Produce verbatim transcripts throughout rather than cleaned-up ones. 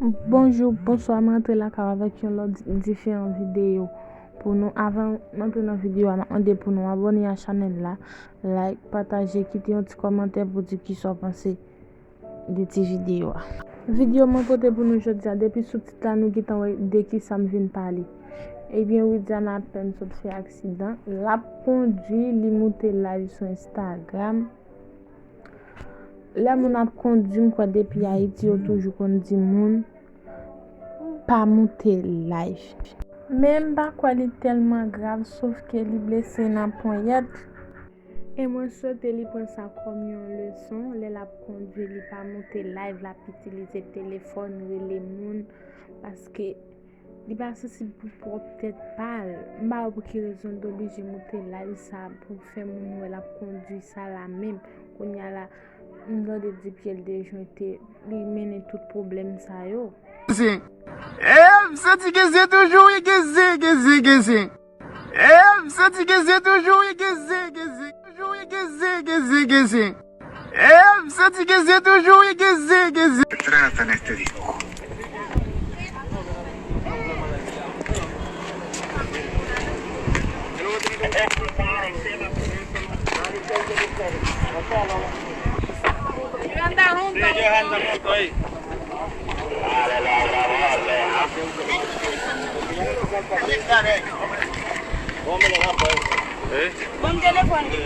Bonjou, bonswa, mwen antre lakay avèk yon lòt diferan videyo pou nou. Avan m antre nan videyo a, m ap mande pou nou abòne a chanèl la, like, pataje, kite yon ti kòmantè pou di kisa w panse de ti videyo a. Videyo mwen pote pou nou jodi a, depi sou tit la nou gentan wè de kisa m vin pale. Ebyen, Widiana apèn sot fè aksidan, l ap kondui, li moute live sou Instagram. Lè moun ap kondui, m kwè depi Ayiti, yo toujou konn di moun pa moute live. Men m pa kwè li tèlman grav, sof ke li blese nan ponyèt. E mwen swete li pran sa kòm yon leson. Lè l ap kondui, li pa moute live, l ap itilize telefòn, rele moun, paske li pa sansib pou pwòp tèt pa l. M pa wè pou ki rezon l t oblije moute live sa pou fè moun wè l ap kondui sa la menm. Kounye a la, m tande di pye l dejwente, li mennen tout pwoblèm sa yo. Geze. Eh, m santi Geze toujou, wi, Geze, Geze, Geze. Eh, m santi Geze toujou, wi, Geze, Geze. Toujou, wi, Geze, Geze, Geze. Eh, m santi Geze toujou, wi, Geze, Geze. Trata en este disco. Ellos andan juntos. Ban m telefòn li.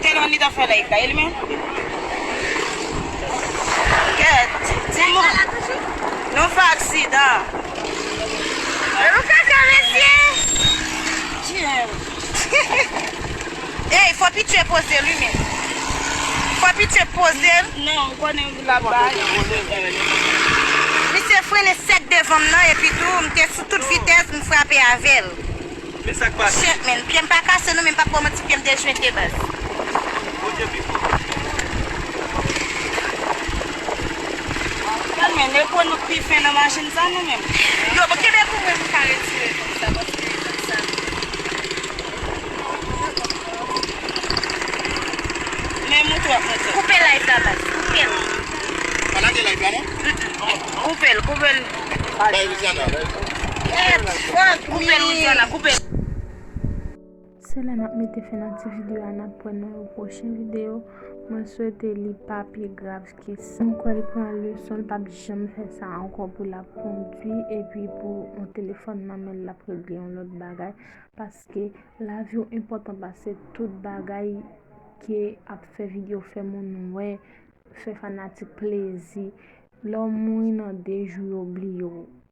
Telefòn li t ap fè live la, e li menm? Kèt, timoun. Nou fè aksidan. Ou kaka, mesye. Ey, fò pitye poze l, wi, men. Fò pitye poze l. Non, ou konnen l ap bay. Misye frennen sèk devan m nan, epi tou, m te sou tout vitès, m frape avè l. Men sa k pase? Shit, man. Pye m pa kase, non, men m p ap ba w manti, pye m dejwente, baz. Bondye pi fò. Gad, men, e pou nou k pi fen nan machin sa, nou menm. Yo, bon, kenbe pou mwen, m ka retire konsa, paske konsa. Men moutre, moutre. Koupe live la, baz. Koupe l. Pa lage live la, non? Mm-mm. Koupe l, koupe l. Bay Widiana, bay. Koupe l, Widiana, koupe l. Se la n ap mete fen nan ti videyo a, n ap wè nan yon pwochen videyo. Mwen swete li pa pi grav ke sa. M kwè l pran leson, l p ap janm fè sa ankò pou l ap kondui epi pou yon telefòn nan men l, l ap regle yon lòt bagay. Paske lavi w enpòtan pase tout bagay ke ap fè videyo, fè moun wè, fè fanatik plezi. Lè w mouri nan de jou, yo bliye w.